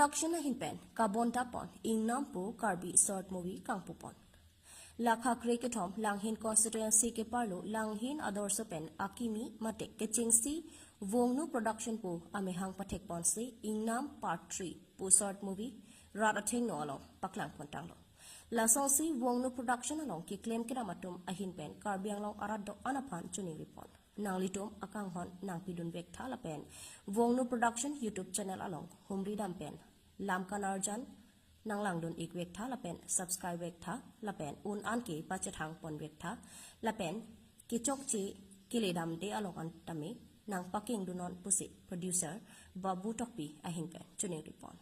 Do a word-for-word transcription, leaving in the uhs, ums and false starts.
Production ahin pen kabonta pon Ingnam pu Karbi short movie kangpu pon. Lakha kre kethom Langhin constituency keparlo Langhin adorso pen akimi mate kechengsi Vongnu Production pu amehang pathek ponsi Ingnam Part three pu short movie rat athengno along paklang pon tanglo. Lasonsi Vongnu Production along keklem kedam atum ahin pen Karbi Anglong arat do-an aphan choningri pon. Nanglitum akanghon nangpidun vek tha lapen Vongnu Production YouTube channel along humri dam pen lam kanarjan nanglangdun ik vek tha lapen subscribe vek tha lapen un an ke pachethang pon vek tha lapen kechokche kele damde along an tame nangpakeng dunnon pusi producer Babu Tokbi ahin pen choningri pon.